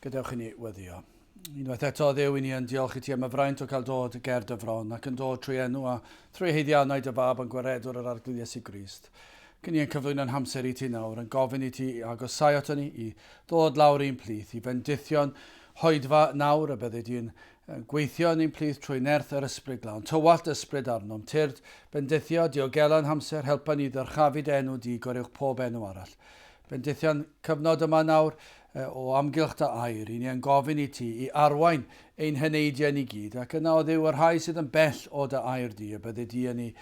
Gadewch i ni weddio. Unwaith eto, Dduw, i ni yn diolch i ti am y fraint o cael dod ger dy fron ac yn dod trwy enw a thrwy haeddiannau dy fab yn gwaredwr yr Arglwydd Iesu Grist. Cyn ni yn cyflwyno'n hamser i ti nawr, yn gofyn i ti agosau ato ni, i ddod lawr i'n plith, i fendithio'n hoedfa nawr y byddi di'n gweithio yn ein plith trwy nerth yr Ysbryd Glân. Tywallt ysbryd arnom, tyrd, bendithio, diogela'n hamser, helpa ni ddyrchafu dy enw di, goruwch pob enw arall. Bendithion cyfnod yma nawr o amgylch dy air, i ni yn gofyn i ti i arwain ein heneidiau ni gyd, ac yna o Dduw y rhai sydd yn bell o dy air di, y byddi di yn ei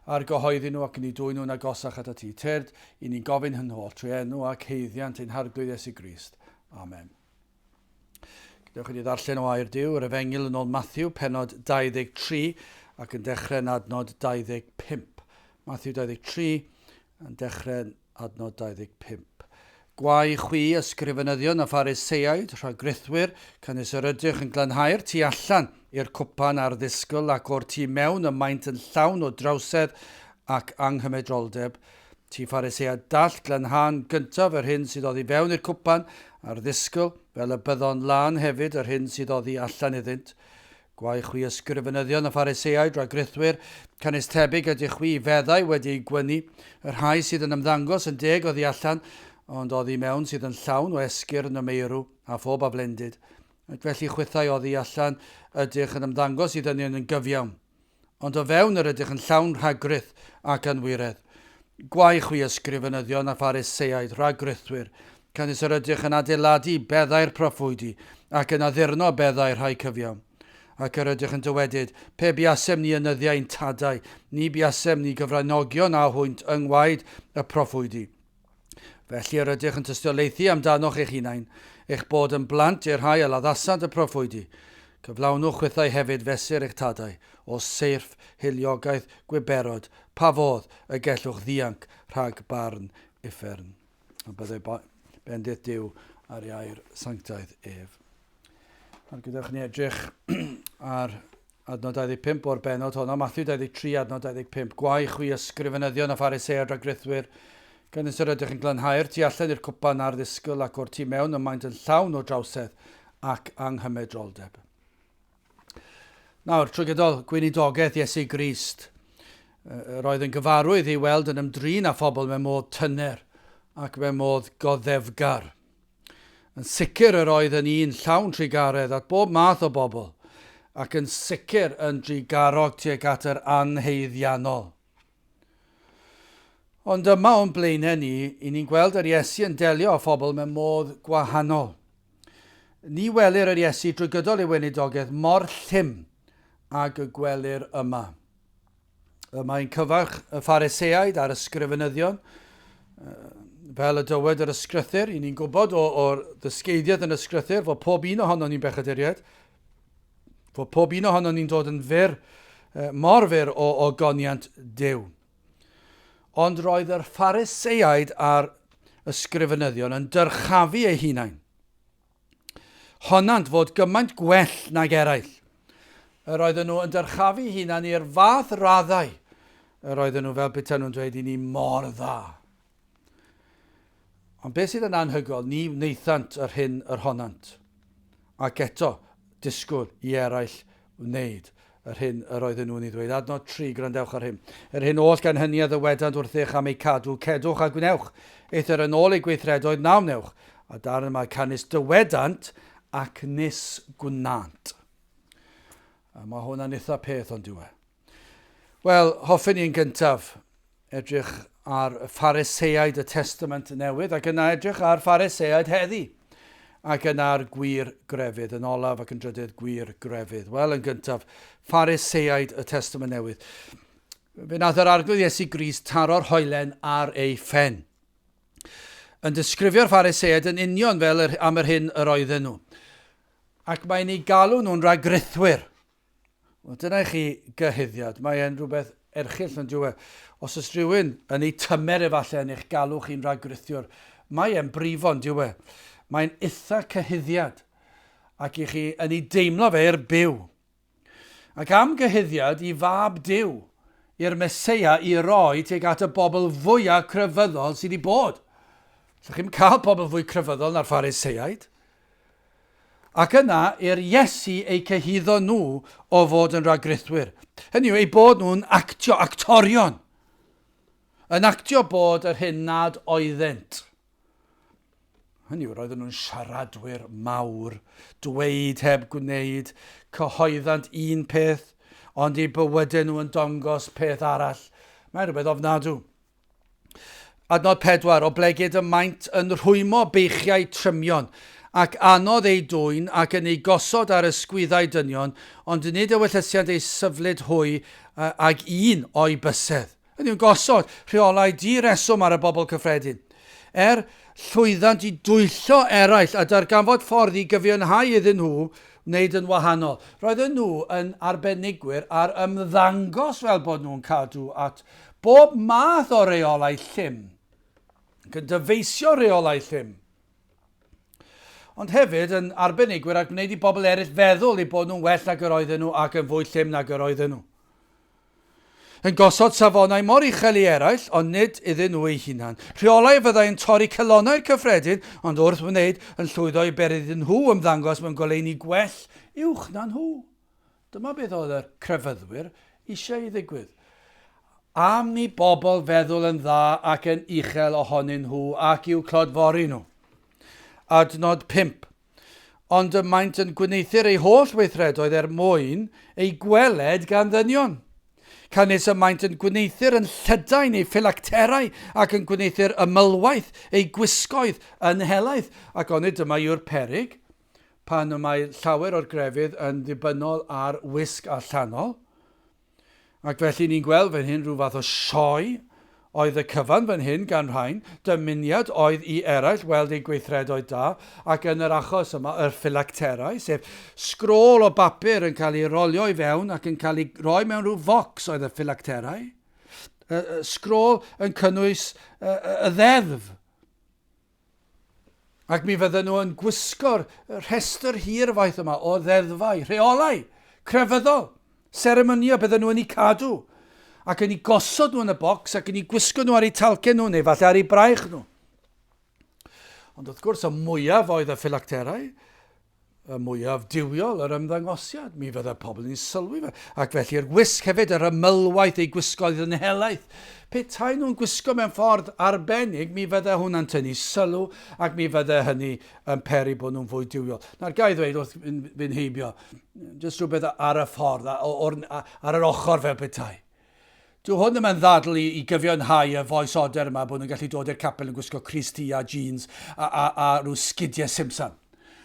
argyhoeddi nhw ac yn ei dwyn nhw'n agosach atat ti. Tyrd, i ni'n gofyn hyn holl trwy enw ac haeddiant ein Harglwydd Iesu Grist. Amen. Gadewch i ni ddarllen o air Duw, yr Efengyl yn ôl Matthew, pennod 23, ac yn dechrau yn adnod 25. Matthew 23, yn dechrau Adnod 25. Gwae chwi, ysgrifenyddion a Phariseaid, rhagrithwyr, canys yr ydych yn glanhau'r tu allan i'r cwpan a'r ddisgl, ac o'r tu mewn y maent yn llawn o drawsedd ac anghymedroldeb. Ti Phariseaid dall, glanha'n gyntaf yr hyn sydd oddi fewn i'r cwpan a'r ddisgl, fel y byddo'n lân hefyd yr hyn sydd oddi allan iddynt. Gwae chwi ysgrifenyddion a Phariseaid, rhagrithwyr, canys tebyg ydych chwi i feddau wedi eu gwynu, y rhai sydd yn ymddangos yn deg oddi allan, ond oddi mewn sydd yn llawn o esgyrn y meirw, a phob aflendid. Ac felly chwithau oddi allan ydych yn ymddangos i ddynion yn gyfiawn. Ond o fewn yr ydych yn llawn rhagrith ac anwiredd. Gwae chwi ysgrifenyddion a Phariseaid, rhagrithwyr, canys yr ydych yn adeiladu beddau'r proffwydi, ac yn addurno beddau rhai cyfiawn. Ac yr ydych yn dywedyd, Pe buasem ni yn nyddiau ein tadau, ni buasem ni gyfranogion â hwynt yng ngwaed y proffwydi. Felly yr ydych yn tystiolaethu amdanoch eich hunain, eich bod yn blant i'r rhai a laddasant y proffwydi. Cyflawnwch chwithau hefyd fesur eich tadau, o seirff hiliogaeth gwiberod, pa fodd y gellwch ddianc rhag barn uffern. A byddai bendith Duw ar ei air sanctaidd ef. Nawr gadewch ni edrych ar Adnod 25 o'r bennod honno, Mathew 23, adnod 25. Gwae chwi ysgrifenyddion a Phariseaid rhagrithwyr, canys yr ydych yn glanhau'r tu allan i'r cwpan a'r ddisgl ac o'r tu mewn y maent yn llawn o drawsedd ac anghymedroldeb. Nawr, trwy gydol gweinidogaeth Iesu Grist, yr oedd yn gyfarwydd ei weld yn ymdrin â phobl mewn modd tyner ac mewn modd goddefgar. Yn sicr yr oedd yn un llawn trugaredd at bob math o bobl, ac yn sicr yn drugarog tuag at yr anhaeddiannol. Ond yma o'n blaenau ni, i ni'n gweld yr Iesu yn delio â phobl mewn modd gwahanol. Ni welir yr Iesu drwy gydol ei weinidogaeth mor llym ag y gwelir yma. Y mae'n cyfarch y Phariseaid a'r ysgrifenyddion, fel y dywed yr ysgrythyr, i ni'n gwybod o'r ddysgeidiaeth yn ysgrythyr fod pob un ohonon ni'n bechaduriaid, fod pob un ohonon ni'n dod yn fyr, mor fyr o ogoniant Duw. Ond roedd yr Phariseaid a'r ysgrifenyddion yn dyrchafu eu hunain. Honnant fod gymaint gwell nag eraill. Yr oedden nhw yn dyrchafu hunan i'r fath raddau. Yr oedden nhw fel petaen nhw'n dweud i ni mor dda. Ond beth sydd yn anhygoel, ni wnaethant yr hyn yr honnant. Ac eto, disgwyl i eraill wneud yr hyn yr oedden nhw'n ei ddweud. Adnod 3, gwrandewch ar hyn. Yr hyn oll gan hynny a ddywedant wrthych am eu cadw, cedwch a gwnewch. Eithr yn ôl eu gweithredoedd na wnewch. A darn yma, canys dywedant ac nis gwnânt. A mae hwnna'n eitha peth ond dyw e. Wel, hoffen ni'n gyntaf edrych ar Phariseaid y Testament Newydd ac yna edrych ar Phariseaid heddi ac yna ar gwir grefydd, yn olaf ac yn drydydd gwir grefydd. Wel, yn gyntaf, Phariseaid y Testament Newydd. Fe nath yr Arglwydd Iesu Grist taro'r hoelen ar ei phen. Yn disgrifio'r Phariseaid yn union fel yr, am yr hyn yr oedden nhw. Ac mae'n ei galw nhw'n ragrithwyr. Wel, dyna i chi gyhuddiad. Mae e'n rhywbeth erchyll yn dyw e. Os oes rhywun yn ei tymer efallai yn eich galw chi'n rhagrithiwr, mae e'n brifo yn dyw e. Mae'n itha cyhuddiad ac i chi yn ei deimlo fe i'r byw. Ac am gyhuddiad i fab Duw, i'r Meseia i roi tuag at y bobl fwyaf crefyddol sydd wedi bod. Llwch chi'm cael pobl fwy crefyddol na'r Phariseaid. Ac yna i'r Iesu eu cyhuddo nhw o fod yn ragrithwyr. Hynny yw, eu bod nhw'n actio, actorion. Yn actio bod yr hyn nad oeddynt. Hynny yw, roedden nhw'n siaradwyr mawr, dweud heb gwneud, cyhoeddant un peth, ond eu bywydau nhw yn dangos peth arall. Mae'n rhywbeth ofnadw. Adnod 4, oblegid y maent yn rhwymo beichiau trymion, ac anodd eu dwyn, ac yn eu gosod ar ysgwyddau dynion, ond nid ewyllysiant eu syflyd hwy ag un o'i bysedd. Hynny yw gosod rheolau di-reswm ar y bobl cyffredin. Er llwyddant i dwyllo eraill a darganfod ffordd i gyfiawnhau iddyn nhw wneud yn wahanol. Roedden nhw yn arbenigwyr ar ymddangos fel bod nhw'n cadw at bob math o reolau llym, ac yn dyfeisio rheolau llym. Ond hefyd yn arbenigwyr ar gwneud i bobl eraill feddwl eu bod nhw'n well nag yr oedden nhw ac yn fwy llym nag yr oedden nhw. Yn gosod safonau mor uchel i eraill, ond nid iddyn nhw eu hunain. Rheolau a fyddai yn torri calonnau'r cyffredin, ond wrth wneud, yn llwyddo i beri iddyn nhw ymddangos mewn goleuni gwell uwch na nhw. Dyma beth oedd y crefyddwyr eisiau i ddigwydd. Am i bobl feddwl yn dda ac yn uchel ohonyn nhw ac i'w clodfori nhw. Adnod 5. Ond y maent yn gwneuthur eu holl weithredoedd er mwyn eu gweled gan ddynion. Canys y maent yn gwneuthur yn llydain eu ffilacterau ac yn gwneuthur ymylwaith eu gwisgoedd yn helaeth. Ac onid dyma yw'r peryg, pan y mae llawer o'r grefydd yn ddibynnol ar wisg allanol? Ac felly ni'n gweld fan hyn rhyw fath o sioe oedd y cyfan fan hyn gan rhain, dymuniad oedd i eraill weld eu gweithredoedd da, ac yn yr achos yma yr ffilacterau, sef sgrôl o bapur yn cael ei rolio i fewn ac yn cael ei roi mewn rhyw focs oedd y ffilacterau. Sgrôl yn cynnwys y ddeddf. Ac mi fydden nhw yn gwisgo'r rhestr hir faith yma o ddeddfau, rheolau, crefyddol, seremonïau, bydden nhw yn eu cadw. Ac yn eu gosod nhw yn y bocs ac yn eu gwisgo nhw ar eu talcen nhw neu falle ar eu braich nhw. Ond wrth gwrs, y mwyaf oedd y ffilacterau, y mwyaf duwiol yr ymddangosiad, mi fydda pobl yn sylwi fe. Ac felly'r gwisg hefyd, yr ymylwaith eu gwisgoedd yn helaeth. Petai nhw'n gwisgo mewn ffordd arbennig, mi fydda hwnna'n tynnu sylw ac mi fydda hynny yn peri bod nhw'n fwy duwiol. Nawr, ga i ddweud wrth fynd heibio, jyst rhywbeth ar y ffordd, ar yr ochr fel petai. Dyw hwn ddim yn ddadl i, i gyfiawnhau y fois oder yma bod nhw'n gallu dod i'r capel yn gwisgo crys-T a jeans a, a, a rhyw sgidiau simsan.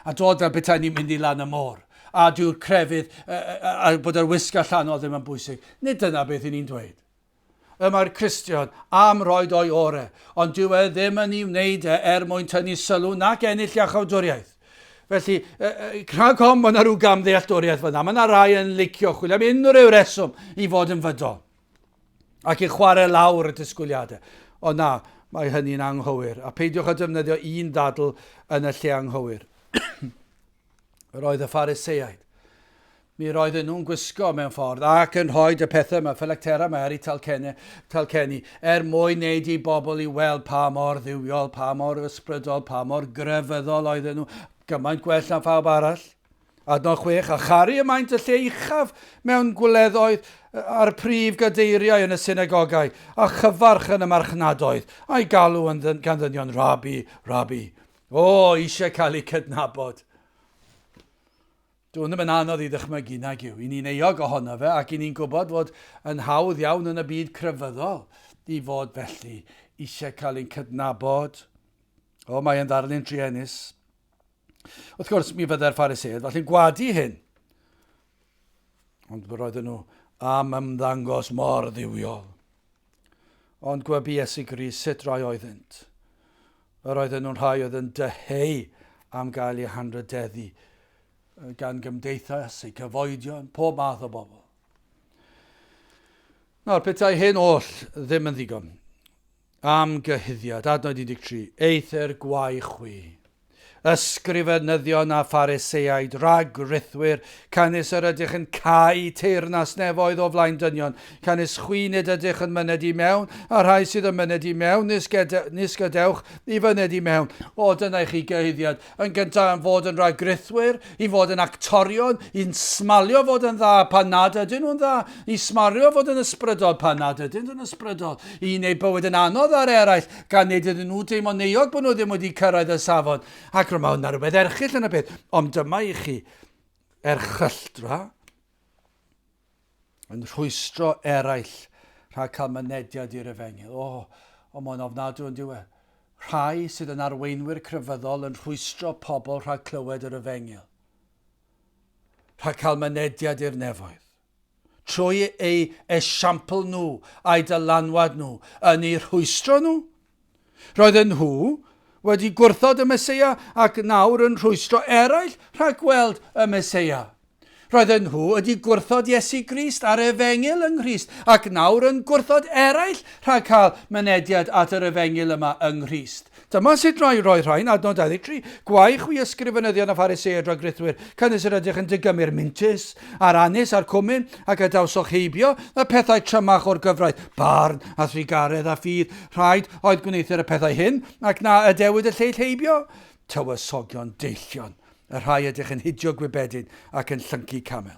A dod fel petai ni'n mynd i lan y môr. A dyw'r crefydd a, a, a bod yr wisg allanol ddim yn bwysig. Nid dyna beth i ni'n dweud. Y mae'r Cristion am roed o'i ore, ond dyw e ddim yn ei wneud e er mwyn tynnu sylw nac ennill iachawdwriaeth. Felly, rhag ofn bod yna rhyw gamddealltwriaeth fyna, mae yna rai yn licio chwilio am unrhyw reswm i fod yn fydol ac i chwarae lawr y disgwyliadau. Ond na, mae hynny'n anghywir. A peidiwch â defnyddio un ddadl yn y lle anghywir. Yr oedd y Phariseaid. Mi roedden nhw'n gwisgo mewn ffordd ac yn rhoi y pethau yma, ffylacterau yma ar eu talcenne, talcenni, er mwyn wneud i bobl i weld pa mor dduwiol, pa mor ysbrydol, pa mor grefyddol oedden nhw, gymaint gwell na phawb arall. Adnod 6, a charu y maent y lle uchaf mewn gwleddoedd a'r prif gadeiriau yn y synagogau, a chyfarch yn y marchnadoedd, a'i galw yn ddyn, gan ddynion Rabi, Rabi. O, eisiau cael eu cydnabod. Dyw hwn ddim yn anodd i ddychmygu, nag yw? I ni'n euog ohono fe ac i ni'n gwybod fod yn hawdd iawn yn y byd crefyddol i fod felly, eisiau cael ein cydnabod. O, mae e'n ddarlun truenus. Wrth gwrs, mi fyddai'r Phariseaid falle'n gwadu hyn. Ond roedden nhw am ymddangos mor dduwiol. Ond gwybu Iesu Grist sut rai oeddynt. Yr oedden nhw'n rhai oedd yn dyheu am gael eu hanrhydeddu gan gymdeithas, eu cyfoedion, pob math o bobl. Nawr, petai hyn oll ddim yn ddigon am gyhuddiad, adnod 13, eithr gwae chwi. Ysgrifenyddion a Phariseaid, rhagrithwyr, canys yr ydych yn cau teyrnas nefoedd o flaen dynion, canys chwi nid ydych yn myned i mewn, a rhai sydd yn myned i mewn, nis, gede, nis gadewch i fyned i mewn. O, dyna i chi gyhuddiad. Yn gyntaf am fod yn rhagrithwyr, i fod yn actorion, i'n smalio fod yn dda pan nad ydyn nhw'n dda, i smalio fod yn ysbrydol pan nad ydynt yn ysbrydol, i wneud bywyd yn anodd ar eraill, gan wneud iddyn nhw deimlo'n euog bod nhw ddim wedi cyrraedd y safon. Ac mae yna rhywbeth erchyll yn y peth. Ond dyma i chi erchylltra yn rhwystro eraill rhag cael mynediad i'r efengyl. O, o mae'n ofnadw yn diwedd. Rhai sydd yn arweinwyr crefyddol yn rhwystro pobl rhag clywed yr efengyl. Rhag cael mynediad i'r nefoedd. trwy eu esiampl nhw a'u dylanwad nhw, yn eu rhwystro nhw? Roedden nhw wedi gwrthod y Meseia ac nawr yn rhwystro eraill rhag gweld y Meseia. Roedden nhw wedi gwrthod Iesu Grist a'r Efengyl yng Nghrist ac nawr yn gwrthod eraill rhag cael mynediad at yr Efengyl yma yng Nghrist. Dyma sut rai roi rhain, adnod 23, Gwae chwi ysgrifenyddion a Phariseaid rhagrithwyr, canys yr ydych yn digymu'r mintys, a'r anus, a'r cwmin, ac adawsoch heibio y pethau trymach o'r gyfraith, barn, a thrugaredd, a ffydd, rhaid oedd gwneuthur y pethau hyn, ac na adewid y lleill heibio. Tywysogion deillion, y rhai ydych yn hidio gwybedyn ac yn llyncu camel.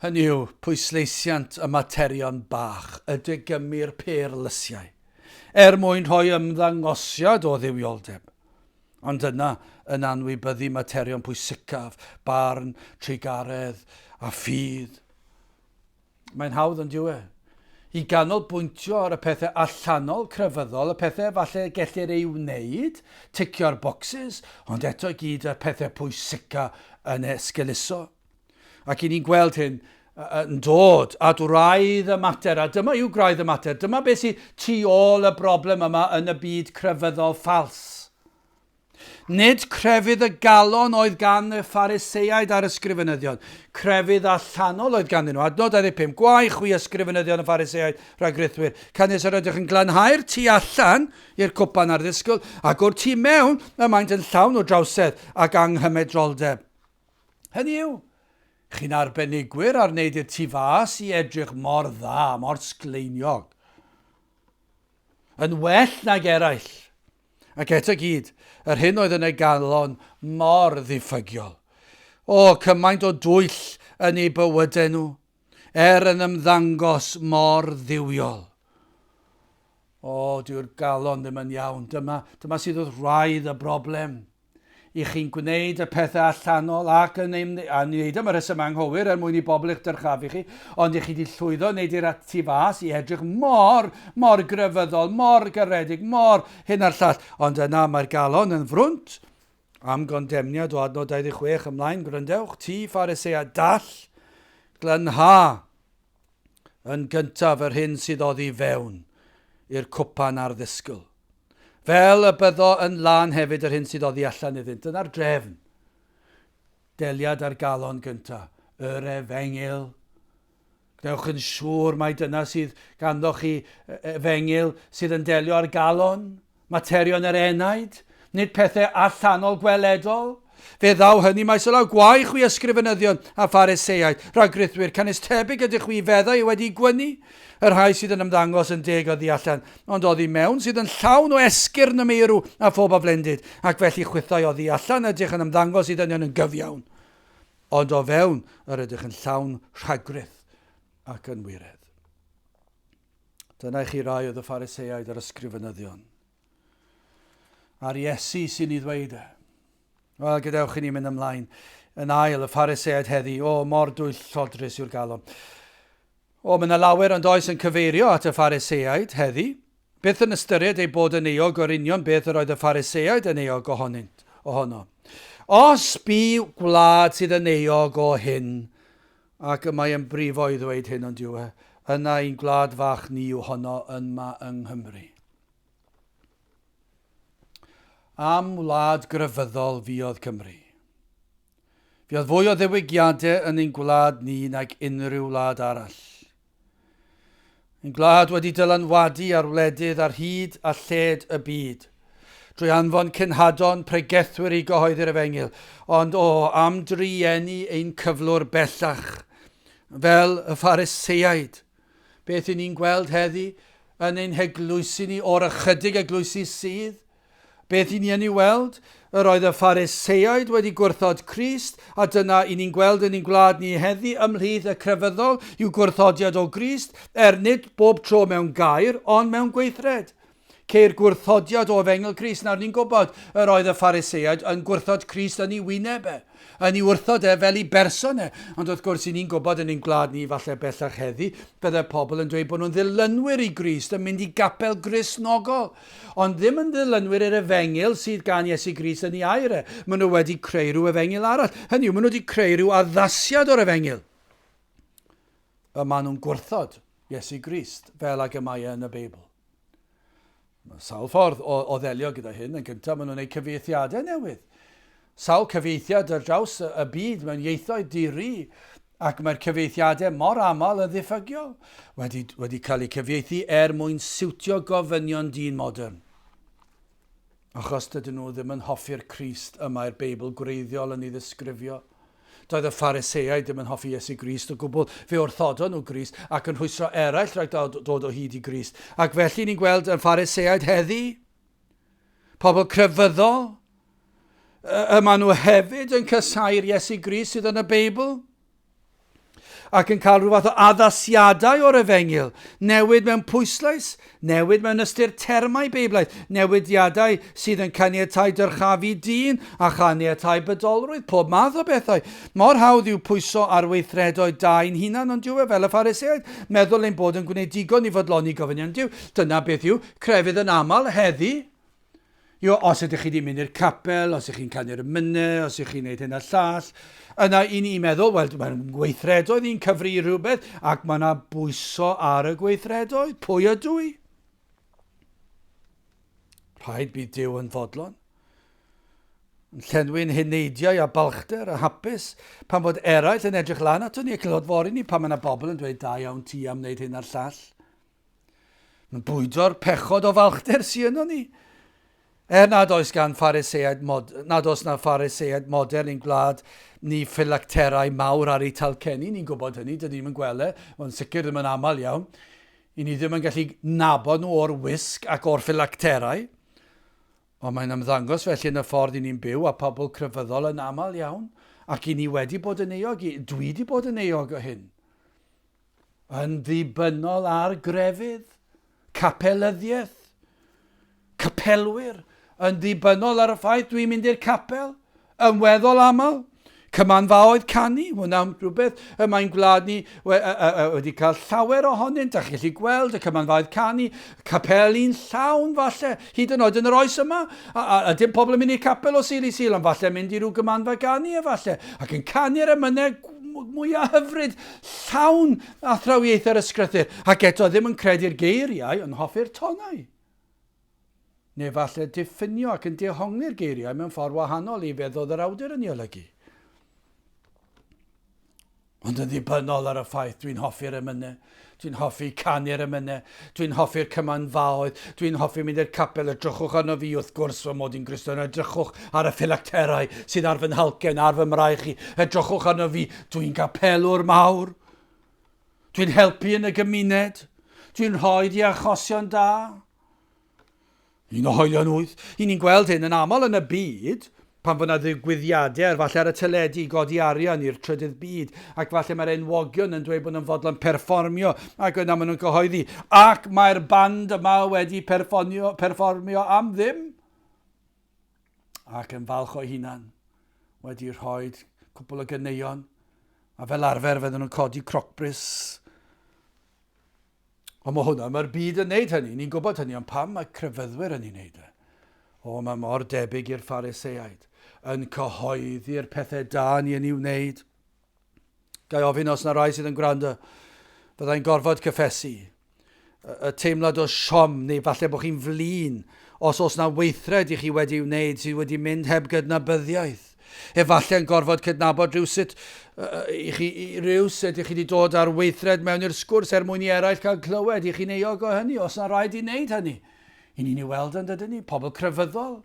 Hynny yw, pwysleisiant y materion bach, y degymu'r pêr lysiau, er mwyn rhoi ymddangosiad o dduwioldeb. Ond yna, yn anwybyddu materion pwysicaf, barn, trugaredd a ffydd. Mae'n hawdd yn dyw e? I ganolbwyntio ar y pethau allanol crefyddol, y pethau falle gellir ei wneud, ticio'r bocsys, ond eto i gyd y pethau pwysica yn esgeuluso. Ac i ni'n gweld hyn yn dod at wraidd y mater, a dyma yw gwraidd y mater, dyma beth sydd tu ôl y broblem yma yn y byd crefyddol ffals. Nid crefydd y galon oedd gan y Phariseaid a'r ysgrifenyddion. Crefydd allanol oedd ganddyn nhw. Adnod 25. Gwae chwi ysgrifenyddion y Phariseaid, rhagrithwyr, canys yr ydych yn glanhau'r tu allan i'r cwpan a'r ddisgwyl, ac o'r tu mewn y maent yn llawn o drawsedd ac anghymedroldeb. Hynny yw, chi'n arbenigwyr ar wneud i'r tu fas i edrych mor dda, mor sgleiniog. Yn well nag eraill. Ac eto gyd, yr hyn oedd yn ei galon mor ddiffygiol. O, cymaint o dwyll yn eu bywydau nhw, er yn ymddangos mor dduwiol. O, dyw'r galon ddim yn iawn. Dyma, dyma sydd wrth wraidd y broblem. I chi'n gwneud y pethau allanol ac yn ei, a wneud am y rhesymau anghywir er mwyn i bobl eich dyrchafu chi, ond i chi wedi llwyddo wneud i'r tu fas i edrych mor, mor grefyddol, mor garedig, mor hyn a'r llall. Ond yna mae'r galon yn frwnt am gondemniad o adnod 26 ymlaen, gwrandewch, ti Pharisea dall, glynha yn gyntaf yr hyn sydd oddi fewn i'r cwpan a'r ddisgl. Fel y byddo yn lân hefyd yr hyn sydd oddi allan iddynt. Dyna'r drefn. Deliad ar galon gyntaf. Yr efengyl. Gwnewch yn siŵr mai dyna sydd ganddo chi efengyl sydd yn delio ar galon. Materion yr enaid, nid pethau allanol gweledol. Fe ddaw hynny maes o law. Gwae chwi ysgrifenyddion a Phariseaid, rhagrithwyr, canys tebyg ydych chwi i feddau wedi gwynu, y rhai sydd yn ymddangos yn deg oddi allan, ond oddi mewn sydd yn llawn o esgyrn y meirw a phob aflendid, ac felly chwithau oddi allan ydych yn ymddangos i ddynion yn gyfiawn, ond o fewn yr ydych yn llawn rhagrith ac yn wiredd. Dyna i chi rai oedd y Phariseaid a'r ysgrifenyddion. A'r Iesu sy'n ei ddweud e. Wel, gadewch i ni mynd ymlaen. Yn ail, y Phariseaid heddi, o, mor dwyllodrus yw'r galon. O, mae yna lawer ond oes yn cyfeirio at y Phariseaid heddi. Byth yn ystyried eu bod yn euog o'r union beth yr oedd y Phariseaid yn euog ohonynt, ohono. Os bu gwlad sydd yn euog o hyn, Ac y mae yn brifo i ddweud hyn ond yw e, yna ein gwlad fach ni yw honno yma yng Nghymru. Am wlad grefyddol fuodd Cymru. Fuodd fwy o ddiwygiadau yn ein gwlad ni nag unrhyw wlad arall. Ein gwlad wedi dylanwadu ar wledydd ar hyd a lled y byd. Drwy anfon cenhadon, pregethwyr i gyhoeddi'r efengyl. Ond o, am drueni ein cyflwr bellach, fel y Phariseaid. Beth i ni'n gweld heddi yn ein heglwysi ni, o'r ychydig eglwysi sydd? Beth i ni yn ei weld? Yr oedd y Phariseaid wedi gwrthod Crist, a dyna i ni'n gweld yn ein gwlad ni heddi ymhlith y crefyddol yw gwrthodiad o Grist, er nid bob tro mewn gair, ond mewn gweithred. Ceir gwrthodiad o Efengyl Crist. Nawr, ni'n gwybod yr oedd y Phariseaid yn gwrthod Crist yn ei wyneb e, yn ei wrthod e fel ei berson e. Ond wrth gwrs, i ni'n gwybod yn ein gwlad ni falle bellach heddi, bydde pobl yn dweud bod nhw'n ddilynwyr i Grist, yn mynd i gapel Gristnogol, ond ddim yn ddilynwyr i'r Efengyl sydd gan Iesu Grist yn ei air e. Maen nhw wedi creu rhyw Efengyl arall. Hynny yw, maen nhw wedi creu rhyw addasiad o'r Efengyl. Y maen nhw'n gwrthod Iesu Grist fel ag y mae e yn y Beibl. Mae sawl ffordd o, o ddelio gyda hyn. Yn gyntaf, maen nhw'n gwneud cyfieithiadau newydd. Sawl cyfieithiad ar draws y, y byd mewn ieithoedd di-ri, ac mae'r cyfieithiadau mor aml yn ddiffygiol, wedi, wedi cael eu cyfieithu er mwyn siwtio gofynion dyn modern. Achos dydyn nhw ddim yn hoffi'r Crist y mae'r Beibl gwreiddiol yn ei ddisgrifio. Doedd y Phariseaid ddim yn hoffi Iesu Grist o gwbl. Fe wrthodon nhw Grist ac yn rhwystro eraill rhag dod o hyd i Grist. Ac felly ni'n gweld y Phariseaid heddi, pobl crefyddol, y maen nhw hefyd yn casáu'r Iesu Grist sydd yn y Beibl ac yn cael rhyw fath o addasiadau o'r efengyl, newid mewn pwyslais, newid mewn ystyr termau Beiblaidd, newidiadau sydd yn caniatáu dyrchafu dyn a chaniatáu bydolrwydd, pob math o bethau. Mor hawdd yw pwyso ar weithredoedd da ein hunan, ond dyw e fel y Phariseaid, meddwl ein bod yn gwneud digon i fodloni gofynion Duw. Dyna beth yw crefydd yn aml heddi. Yo, os ydych chi wedi mynd i'r capel, os ydych chi'n canu'r emynau, os ydych chi'n gwneud hyn a llall, yna i ni'n meddwl, wel, mae'n gweithredoedd i'n cyfri i rhywbeth, ac mae yna bwyso ar y gweithredoedd. Pwy ydw i? Rhaid bydd Duw yn fodlon. Yn llenwi'n heneidiau a balchder a hapus pan fod eraill yn edrych lan ato ni ac yn clodfori ni pan mae yna bobl yn dweud da iawn ti am wneud hyn a'r llall. Mae'n bwydo'r pechod o falchder sy yno ni. Er nad oes gan Phariseaid mod, nad oes na Phariseaid modern i'n gwlad ni ffilacterau mawr ar eu talcenni, ni'n gwybod hynny, dyn ni ddim yn gweld e, ond sicr ddim yn aml iawn. I ni ddim yn gallu nabod nhw o'r wisg ac o'r ffilacterau. Ond mae'n ymddangos felly yn y ffordd i ni'n byw a pobl crefyddol yn aml iawn, ac i ni wedi bod yn euog, dwi wedi bod yn euog o hyn. Yn ddibynnol ar grefydd, capelyddiaeth, capelwyr, yn ddibynnol ar y ffaith dwi'n mynd i'r capel, yn weddol aml, cymanfaoedd canu, hwnna'n rhywbeth y mae'n gwlad ni wedi cael llawer ohonynt, a chi'n gallu gweld y cymanfaoedd canu, capeli'n llawn falle, hyd yn oed yn yr oes yma, a, a, a dim pobl yn mynd i'r capel o Sul i Sul, ond falle mynd i ryw gymanfa ganu efallai, ac yn canu'r emynau mwyaf hyfryd, llawn athrawiaethau'r ysgrythur, ac eto ddim yn credu'r geiriau, ond hoffi'r tonau. Neu falle diffinio ac yn dehongli'r geiriau mewn ffordd wahanol i beth oedd yr awdur yn ei olygu. Ond yn ddibynnol ar y ffaith dwi'n hoffi'r emynau, dwi'n hoffi canu'r emynau, dwi'n hoffi'r cymanfaoedd, dwi'n hoffi mynd i'r capel, edrychwch arno fi wrth gwrs fy mod i'n Gristion, edrychwch ar y ffilacterau sydd ar fy nhalcen, ar fy mraich i, edrychwch arno fi, dwi'n gapelwr mawr, dwi'n helpu yn y gymuned, dwi'n rhoi di achosion da. Un o hoelion wyth. I ni'n gweld hyn yn aml yn y byd, pan fod yna ddigwyddiadau ar falle ar y teledu i godi arian i'r trydydd byd, ac falle mae'r enwogion yn dweud bod nhw'n fodlon perfformio, ac yna maen nhw'n cyhoeddi, ac mae'r band yma wedi perfformio, perfformio am ddim. Ac yn falch o'i hunan, wedi rhoi cwpl o ganeuon, a fel arfer fydden nhw'n codi crocbris. Ond mae hwnna, mae'r byd yn neud hynny, ni'n gwybod hynny, ond pam mae crefyddwyr yn ei wneud e? O, mae mor debyg i'r Phariseaid, yn cyhoeddi'r pethau da ni yn ei wneud. Ga i ofyn os na rai sydd yn gwrando, fyddai'n gorfod cyffesu y teimlad o siom, neu falle bod chi'n flin, os oes na weithred i chi wedi ei wneud sydd wedi mynd heb gydnabyddiaeth. Efallai yn gorfod cydnabod rhywsut i chi, rhywsut i chi wedi dod ar weithred mewn i'r sgwrs er mwyn i eraill cael clywed i chi'n euog o hynny, os na rhaid i wneud hynny. I ni'n ei weld yn dydyn ni, pobl crefyddol,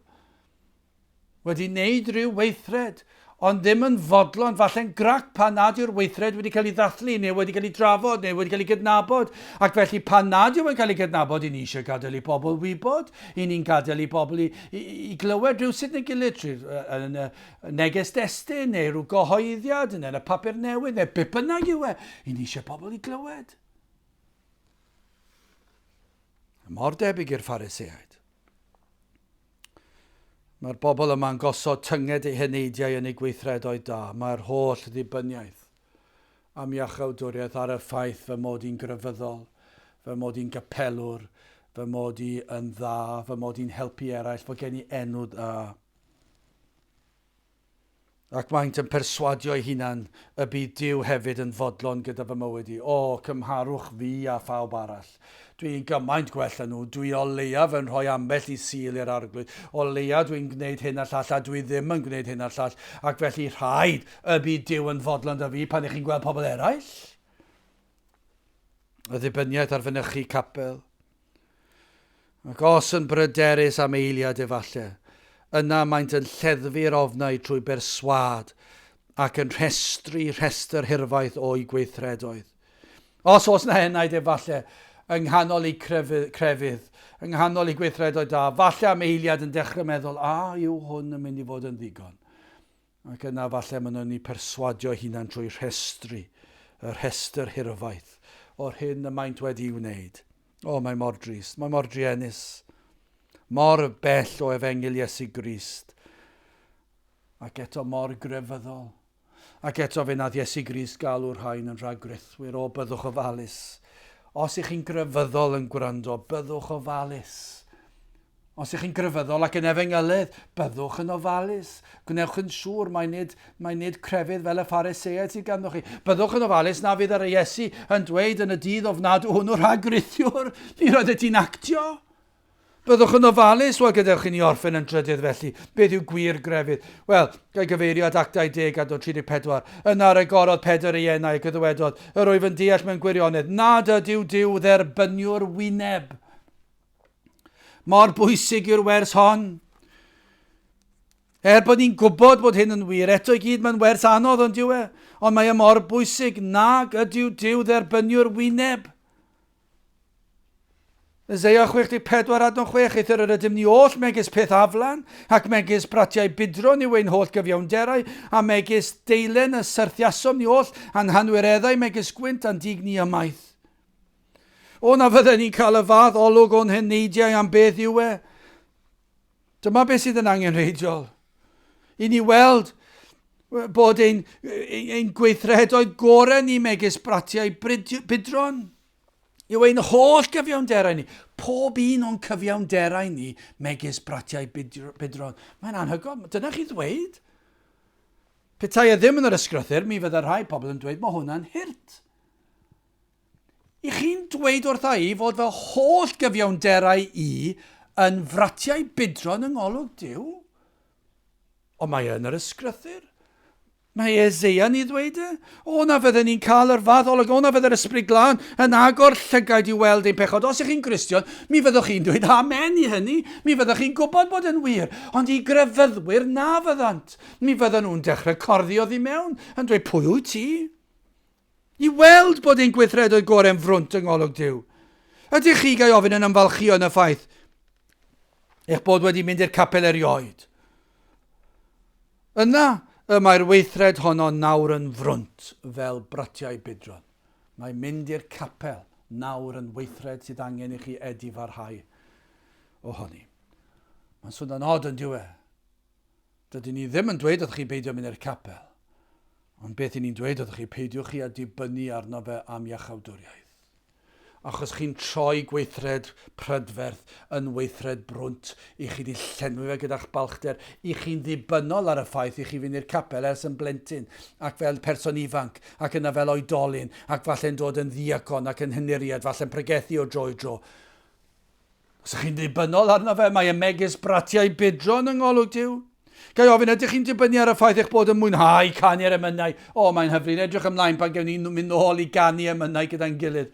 wedi wneud rhyw weithred, ond ddim yn fodlon, falle'n grac pan nad yw'r weithred wedi cael ei ddathlu, neu wedi cael ei drafod, neu wedi cael ei gydnabod. Ac felly pan nad yw e'n cael ei gydnabod, i ni eisiau gadael i bobl wybod, i ni'n gadael i bobl i, i, i glywed rhywsut neu gilydd trwy yn y neges destun, neu rhyw gyhoeddiad, neu yn y papur newydd, neu beth bynnag yw e. I ni eisiau pobl i glywed. Mor debyg i'r Phariseaid. Mae'r bobl yma'n gosod tynged eu heneidiau yn eu gweithredoedd da. Mae'r holl ddibyniaeth am iachawdwriaeth ar y ffaith fy mod i'n grefyddol, fy mod i'n gapelwr, fy mod i yn dda, fy mod i'n helpu eraill, fod gen i enw da. Ac maent yn perswadio eu hunan y bydd Duw hefyd yn fodlon gyda fy mywyd i. O, cymharwch fi â phawb arall. Dwi yn gymaint gwell na nhw. Dwi o leiaf yn rhoi ambell i Sul i'r Arglwydd. O leiaf dwi'n gwneud hyn a'r llall a dwi ddim yn gwneud hyn a'r llall. Ac felly rhaid y bydd Duw yn fodlon 'da fi pan ych chi'n gweld pobl eraill. Y ddibyniaeth ar fynychu capel. Ac os yn bryderus am eiliad efalle, yna maent yn lleddfu'r ofnau trwy berswâd ac yn rhestru rhestr hirfaith o'u gweithredoedd. Os oes 'na enaid efalle yng nghanol eu crefydd, yng nghanol eu gweithredoedd da, falle am eiliad yn dechrau meddwl, a yw hwn yn mynd i fod yn ddigon? Ac yna falle maen nhw'n eu perswadio eu hunain trwy rhestru y rhestr hirfaith o'r hyn y maent wedi'i wneud. O, mae mor drist, mae mor druenus. Mor bell o efengyl Iesu Grist. Ac eto mor grefyddol. Ac eto fe nath Iesu Grist galw'r rhain yn rhagrithwyr. O, byddwch ofalus. Os ych chi'n grefyddol yn gwrando, byddwch ofalus. Os ych chi'n grefyddol ac yn efengylydd, byddwch yn ofalus. Gwnewch yn siŵr mai nid, mai nid crefydd fel y Phariseaid sydd ganddoch chi. Byddwch yn ofalus na fydd yr Iesu yn dweud yn y dydd ofnadw hwnnw rhagrithiwr, mi roeddet ti'n actio. Byddwch yn ofalus, wel gadewch i ni orffen yn drydydd felly. Beth yw gwir grefydd? Wel, gai gyfeirio at Actau 10 adnod 34. Yna rhagorodd Pedr ei enau ac y ddywedodd, Yr wyf yn deall mewn gwirionedd nad ydyw Duw dderbyniwr wyneb. Mor bwysig yw'r wers hon. Er bod ni'n gwybod bod hyn yn wir, eto i gyd mae'n wers anodd ond yw e. Ond mae e mor bwysig nag ydyw Duw dderbyniwr wyneb. Eseia 64 adnod 6, eithr yr ydym ni oll megis peth aflan, ac megis bratiau budron yw ein holl gyfiawnderau, a megis deilen y syrthiasom ni oll, a'n hanwireddau megis gwynt a'n dig ni ymaith. O na fydden ni'n cael y fath olwg o'n heneidiau am beth yw e. Dyma beth sydd yn angenrheidiol. I ni weld bod ein, ein, ein gweithredoedd gorau ni megis bratiau budron yw ein holl gyfiawnderau ni. Pob un o'n cyfiawnderau ni megis bratiau budron. Mae'n anhygoel. Dyna chi ddweud. Petai e ddim yn yr ysgrythyr, mi fydda rhai pobl yn dweud mae hwnna'n hurt. I chi'n dweud wrtha i fod fy holl gyfiawnderau i yn fratiau budron yng ngolwg Duw? Ond mae yn yr ysgrythur. Mae Eseia'n ei ddweud e. O, na fydden ni'n cael yr fath olwg, o, na fydde'r Ysbryd Glân yn agor llygaid i weld ein pechod. Os ych chi'n Gristion, mi fyddwch chi'n dweud amen i hynny. Mi fyddwch chi'n gwybod bod yn wir. Ond i grefyddwyr na fyddant. Mi fydden nhw'n dechrau corddi oddi mewn, yn dweud, pwy wyt ti? I weld bod ein gweithredoedd gorau'n frwnt yng ngolwg Duw. Ydych chi, ga i ofyn, yn ymfalchïo yn y ffaith eich bod wedi mynd i'r capel erioed? Yna y mae'r weithred honno nawr yn frwnt fel bratiau budron. Mae mynd i'r capel nawr yn weithred sydd angen i chi edifarhau ohoni. Mae'n swnio'n od yn dyw e? Dydyn ni ddim yn dweud wrthych chi beidio mynd i'r capel, ond beth i ni'n dweud wrthych chi, peidiwch chi â dibynnu arno fe am iachawdwriaeth. Achos chi'n troi gweithred prydferth yn weithred brwnt, i chi 'di llenwi fe gyda'ch balchder, i chi'n ddibynnol ar y ffaith i chi fynd i'r capel ers yn blentyn, ac fel person ifanc, ac yna fel oedolyn, ac falle'n dod yn ddiacon ac yn henuriad, falle'n pregethu o dro i dro. Os ydych chi'n ddibynnol arno fe, mae e megis bratiau budron yng ngolwg Duw. Ga i ofyn, ydych chi'n dibynnu ar y ffaith eich bod yn mwynhau canu'r emynau? O, mae'n hyfryd edrych ymlaen pan gewn ni mynd nôl i ganu emynau gyda'n gilydd.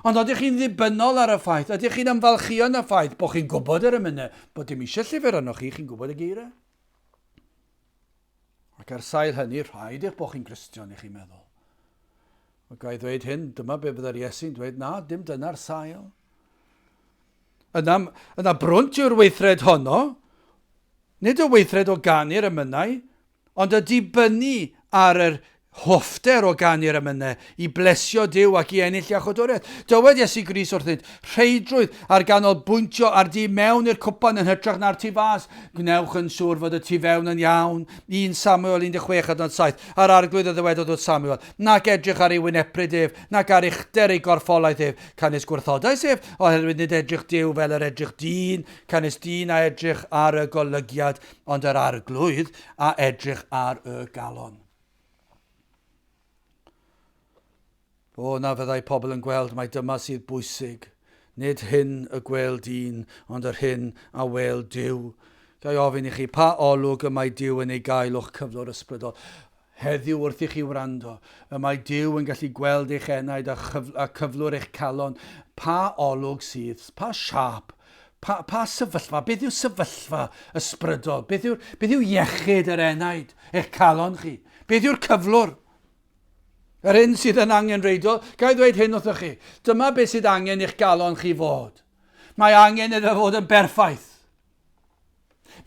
Ond ydych chi'n ddibynnol ar y ffaith, ydych chi'n ymfalchïo yn y ffaith bod chi'n gwybod yr emynau, bod dim eisiau llyfr arnoch chi, chi'n gwybod y geiriau? Ac ar sail hynny, rhaid eich bod chi'n Gristion i chi'n meddwl. Mae gai ddweud hyn, dyma be fydde'r Iesu'n dweud, na, dim dyna'r sail. Yna, yna brwnt yw'r weithred honno, nid y weithred o ganu'r emynau, Ond y dibynnu ar yr hoffter o ganu'r emynau i blesio Duw ac i ennill iachawdwriaeth. Dywed Iesu Grist wrthynt, rheidrwydd ar ganolbwyntio ar du mewn i'r cwpan yn hytrach na'r tu fas. Gwnewch yn siŵr fod y tu fewn yn iawn. 1 Samuel 16 adnod 7. A'r Arglwydd a ddywedodd wrth Samuel, Nac edrych ar ei wynepryd ef, nac ar uchder ei gorffolaeth ef, canys gwrthodais ef, oherwydd nid edrych Duw fel yr edrych dyn, canys dyn a edrych ar y golygiad, Ond yr Arglwydd a edrych ar y galon. O, na fyddai pobl yn gweld mai dyma sydd bwysig. Nid hyn y gwêl dyn, ond yr hyn a wêl Duw. Ga i ofyn i chi, pa olwg y mae Duw yn ei gael o'ch cyflwr ysbrydol? Heddiw wrth i chi wrando, y mae Duw yn gallu gweld eich enaid a, chyf a cyflwr eich calon. Pa olwg sydd, pa siâp, pa, pa sefyllfa, beth yw sefyllfa ysbrydol? Beth yw'r, beth yw iechyd yr enaid, eich calon chi? Beth yw'r cyflwr? Yr hyn sydd yn angenrheidiol, ga i ddweud hyn wrthych chi, dyma beth sydd angen i'ch galon chi fod. Mae angen iddo fod yn berffaith.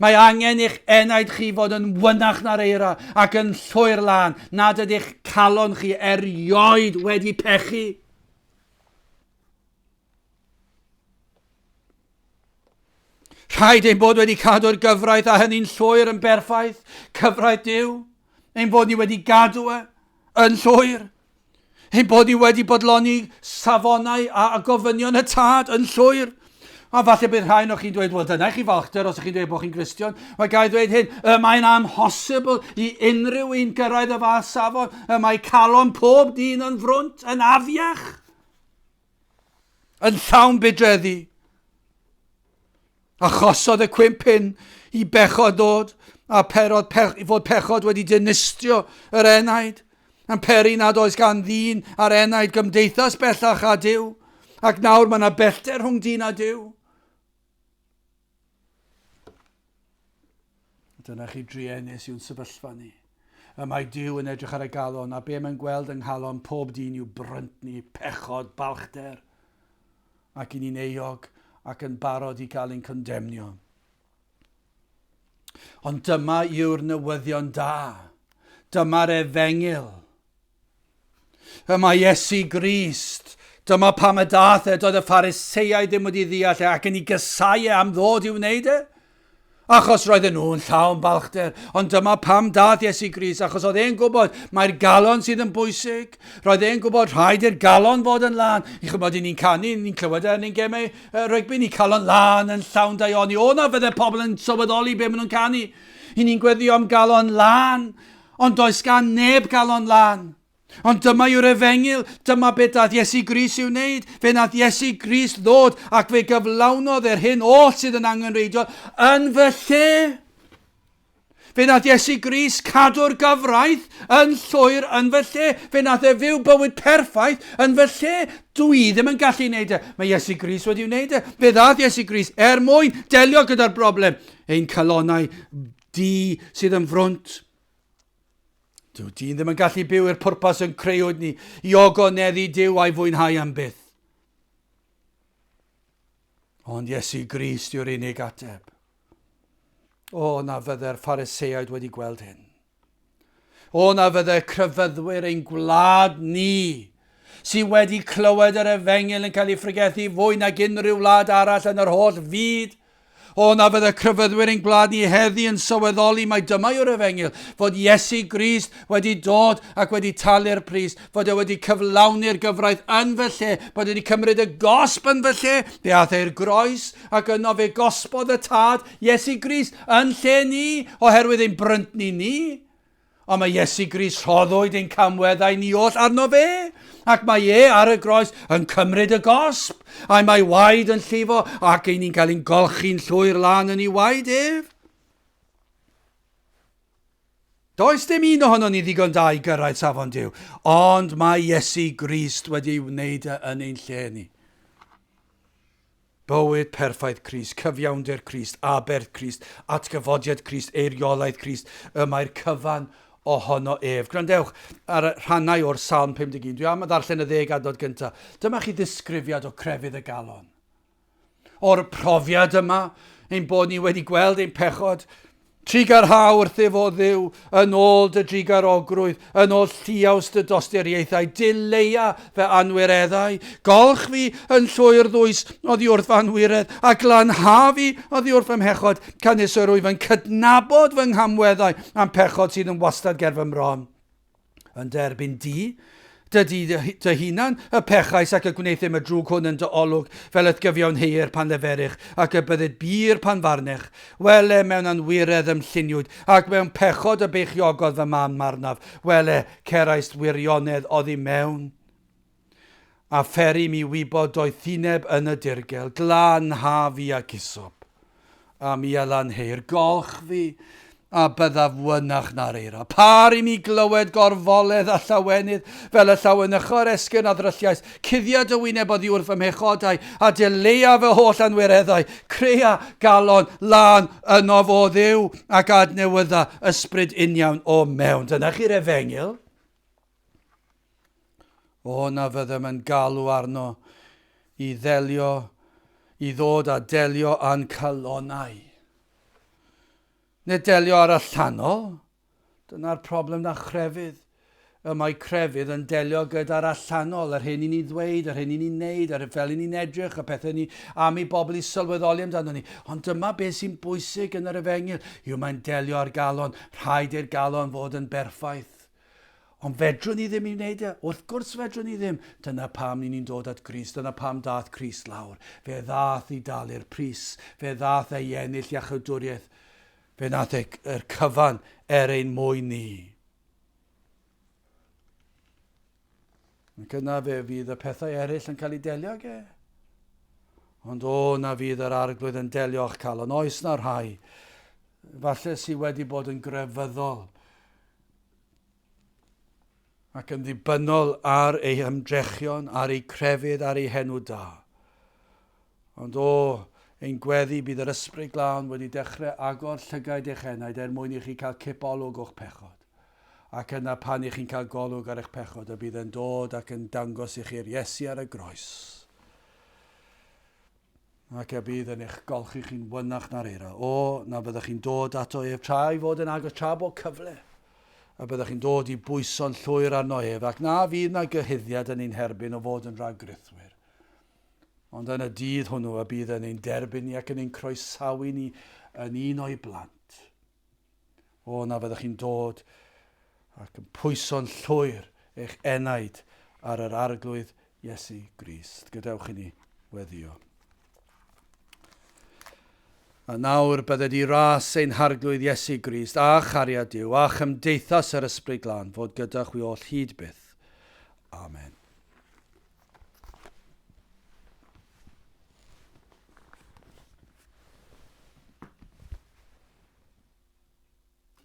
Mae angen i'ch enaid chi fod yn wynach na'r eira ac yn llwyr lân, nad ydych calon chi erioed wedi pechu. Rhaid ein bod wedi cadw'r gyfraith a hynny'n llwyr yn berffaith, cyfraith Duw, ein bod ni wedi gadw e yn llwyr. Ein bod ni wedi bodloni safonau a gofynion y Tad yn llwyr. A falle bydd rhai o'ch chi'n dweud, wel dyna i chi falchder os ydych chi'n dweud bod chi'n Gristion. Wel ga i ddweud hyn, y mae'n amhosibl i unrhyw un gyrraedd y fath safon. Y mae calon pob dyn yn frwnt, yn afiach, yn llawn budreddi. Achosodd y cwymp hyn i bechod ddod, a perodd pe fod pechod wedi dinistrio yr enaid, yn peri nad oes gan ddyn a'r enaid gymdeithas bellach â Duw, ac nawr mae yna bellter rhwng dyn a Duw. Dyna chi druenus yw'n sefyllfa ni. Y mae Duw yn edrych ar y galon, a be mae'n gweld yng nghalon pob dyn yw bryntni, pechod, balchder. Ac i ni'n euog ac yn barod i gael ein condemnio. Ond dyma yw'r newyddion da. Dyma'r efengyl. Y mae Iesu Grist. Dyma pam y dath e, doedd y Phariseiaid ddim wedi ddeall e ac yn ei gysau e am ddod i'w wneud e. Achos roedden nhw'n llawn balchder. Ond dyma pam dath Iesu Grist, achos oedd e'n gwybod mai'r galon sydd yn bwysig. Roedd e'n gwybod rhaid i'r galon fod yn lân. I chymod, i ni'n canu, ni'n clywed e yn ein gemau uh, rygbi, ni calon lân yn llawn daioni. O na fydde pobl yn sylweddoli be maen nhw'n canu. I ni'n gweddio am galon lân, ond does gan neb galon lân. Ond dyma yw'r efengyl, dyma beth daeth Iesu Grist i'w wneud. Fe wnaeth Iesu Grist ddod ac fe gyflawnodd yr hyn oll sydd yn angenrheidiol yn fy lle. Fe wnaeth Iesu Grist cadw'r gyfraith yn llwyr yn fy lle. Fe wnaeth e fyw bywyd perffaith yn fy lle. Dw i ddim yn gallu wneud e. Mae Iesu Grist wedi wneud e. Fe ddaeth Iesu Grist er mwyn delio gyda'r broblem. Ein calonnau du sydd yn frwnt. Dyw dyn ddim yn gallu byw i'r pwrpas yn creuwyd ni i ogoneddu Duw a'i fwynhau am byth. Ond Iesu Grist yw'r unig ateb. O, na fydde'r Phariseaid wedi gweld hyn. O, na fydde crefyddwyr ein gwlad ni, sydd wedi clywed yr efengyl yn cael ei phregethu fwy nag unrhyw wlad arall yn yr holl fyd, O, na fydde crefyddwyr ein gwlad ni heddi yn sylweddoli mai dyma yw'r efengyl, fod Iesu Grist wedi dod ac wedi talu'r pris, fod e wedi cyflawni'r gyfraith yn fy lle, bod e wedi cymryd y gosb yn fy lle, fe aeth e i'r groes ac yno fe gosbodd y Tad, Iesu Grist, yn lle ni, oherwydd ein bryntni ni. Ond mae Iesu Grist rhoddwyd ein camweddau ni oll arno fe, ac mae e ar y groes yn cymryd y gosb, a'i mae waed yn llifo, ac ein ni'n cael ein golchi'n llwyr lân yn ei waed ef. Does dim un ohonon ni ddigon da i gyrraedd safon Duw, ond mae Iesu Grist wedi ei wneud e yn ein lle ni. Bywyd perffaith Crist, cyfiawnder Crist, aberth Crist, atgyfodiad Crist, eiriolaeth Crist, y mae'r cyfan ohono ef. Gwrandewch ar y rhannau o'r Salm 51. Dwi am ddarllen y ddeg adnod gyntaf. Dyma chi ddisgrifiad o crefydd y galon. O'r profiad yma, ein bod ni wedi gweld ein pechod, Trugarha wrthyf, o Dduw, yn ôl dy drugarogrwydd, yn ôl lliaws dy dosturiaethau, dileia fy anwireddau. Golch fi yn llwyr ddwys oddi wrth fy anwiredd, a glanha fi oddi wrth fy mhechod, canys yr wyf yn cydnabod fy nghamweddau a'm pechod sydd yn wastad ger fy mron. Yn derbyn di, dy dy hunan, y pechais ac y gwneuthum y drwg hwn yn dy olwg, fel y'th gyfiawnheuir pan leferych, ac y byddid bur pan farnech. Wele, mewn anwiredd y'm lluniwyd, ac mewn pechod y beichiogodd fy mam arnaf. Wele, ceraist wirionedd oddi mewn, a pheri mi wybod doethineb yn y dirgel, glanha fi ag isop, a mi a lanheir, golch fi, a byddaf wynach na'r eira. Par i mi glywed gorfoledd a llawenydd, fel y llawenycho'r esgyrn a ddrylliais. Cuddia dy wyneb oddi wrth fy mhechodau, a dileia fy holl anwireddau. Crea galon lân ynof, o Dduw, ac adnewydda ysbryd uniawn o mewn. Dyna chi'r efengyl. O, na fyddem yn galw arno i ddelio, i ddod a delio â'n calonnau. Nid delio â'r allanol. Dyna'r problem na chrefydd. Y mae crefydd yn delio gyda'r allanol, yr hyn i ni'n ddweud, yr hyn i ni'n neud, yr fel i ni'n edrych, y pethau ni am i bobl i sylweddoli amdano ni. Ond dyma beth sy'n bwysig yn yr efengyl, yw mae'n delio â'r galon. Rhaid i'r galon fod yn berffaith. Ond fedrwn ni ddim i wneud e? Wrth gwrs fedrwn ni ddim. Dyna pam ni'n ni'n dod at Grist. Dyna pam dath Crist lawr. Fe ddath i dalu'r pris. Fe ddath e i ennill iachawdwriaeth. Fe nath e yr cyfan er ein mwyn ni. Ac yna fe fydd y pethau eraill yn cael eu delio ag e. Ond o, na fydd yr arglwydd yn delio â'ch calon. Oes na rhai, falle sydd wedi bod yn grefyddol, ac yn ddibynnol ar eu hymdrechion, ar eu crefydd, ar eu henw da. Ond o, ein gweddi bydd yr Ysbryd Glân wedi dechrau agor llygaid eich enaid er mwyn i chi cael cip olwg o'ch pechod. Ac yna pan i chi'n cael golwg ar eich pechod y bydd e'n dod ac yn dangos i chi'r Iesu ar y groes. Ac y bydd yn eich golchi chi'n wynach na'r eira. O, na fyddech chi'n dod ato ef tra ei fod yn agos, tra bod cyfle. A byddech chi'n dod i bwyso'n llwyr arno ef, ac na fydd na gyhuddiad yn ein herbyn o fod yn rhagrithwyr. Ond yn y dydd hwnnw y bydd yn ein derbyn ni ac yn ein croesawu ni yn un o'i blant. O, na fyddech chi'n dod ac yn pwyso'n llwyr eich enaid ar yr Arglwydd Iesu Grist. Gadewch i ni weddio. A nawr bydded i ras ein Harglwydd Iesu Grist a chariad Duw a chymdeithas yr Ysbryd Glân fod gyda chwi oll hyd byth. Amen.